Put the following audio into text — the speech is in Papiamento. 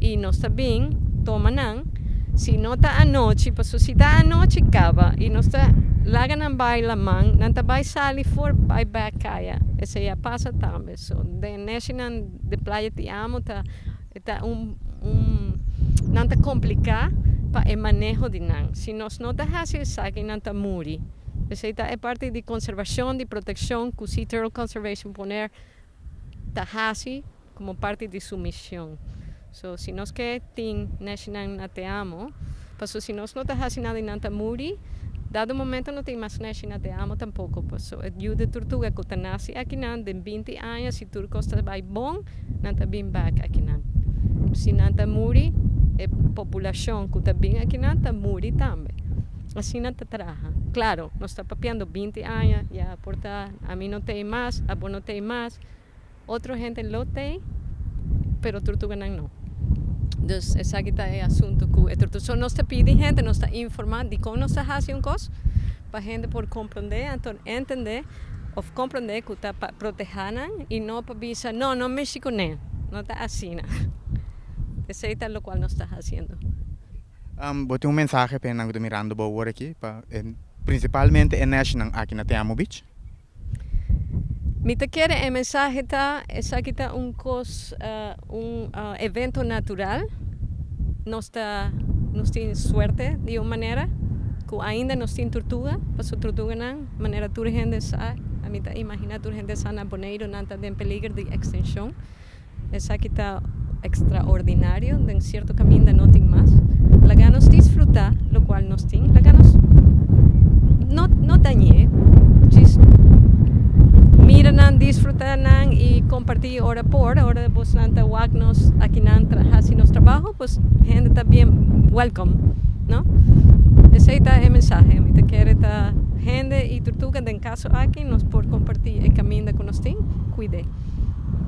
I nos ta bin toma nan, si no ta anochi, paso si ta anochi kaba i nos ta laga nan bai laman, nan ta bai sali for bai bek kaya. Esei a pasa tambe. So den neshinan di Playa Te Amo ta ta un un nan ta kompliká pa e maneho di nan. Si nos no ta hasi esaki nan ta muri. Esei ta e parti di konservashon, di protekshon ku Sea Turtle Conservation Bonaire ta hasi komo parti di su mishon. So si nos ke tin neshinan na Te Amo, paso si nos no ta hasi nada i nan ta muri, dado momento no tin mas neshi na Te Amo tampoko. Paso e yu di turtuga ku ta nasi akinan den 20 aña si tur kos ta bai bon, nan ta bin bek akinan. Si nan ta muri, e populashon ku ta bin akinan ta muri tambe. Asina ta traha. Klaro, nos ta papiando 20 aña, ya por ta ami no t'ei mas, abo no t'ei mas, otro hende lo t'ei, pero turtuganan no. Dus esaki ta e asuntu ku e turtuga. So nos ta pidi hende, nos ta informá dikon nos ta hasi un kos, pa hende por komprondé, anto entendé òf komprondé ku ta pa protehá nan i no pa bisa no, no mishi kuné. No ta asina. Esei ta lokual nos ta hasiendo. Bo tin un mensahe pa e nan ku ta mirando bo awor aki, pa prinsipalmente e neshinan aki na Te Amo Beach? Mi ta kere e mensahe ta, esaki ta un kos, un evento natural. Nos ta, nos tin suerte di un manera ku ainda nos tin turtuga, pasobra turtuganan, manera tur hende sa, ami ta imaginá tur hende sa na Boneiru nan ta den peliger di ekstinshon. Esaki ta ekstraordinario, den sierto kaminda no tin mas. Laga nos disfrutá lokual nos tin, laga nos no no dañ'é, djis mira nan, disfrutá nan i kompartí ora por, ora bosnan ta wak nos akinan hasi nos trabaho, pues hende ta bien welcome, no? Esei ta e mensahe, mi ta kere ta hende i turtuga den kaso aki nos por kompartí e kaminda ku nos tin, kuid'é.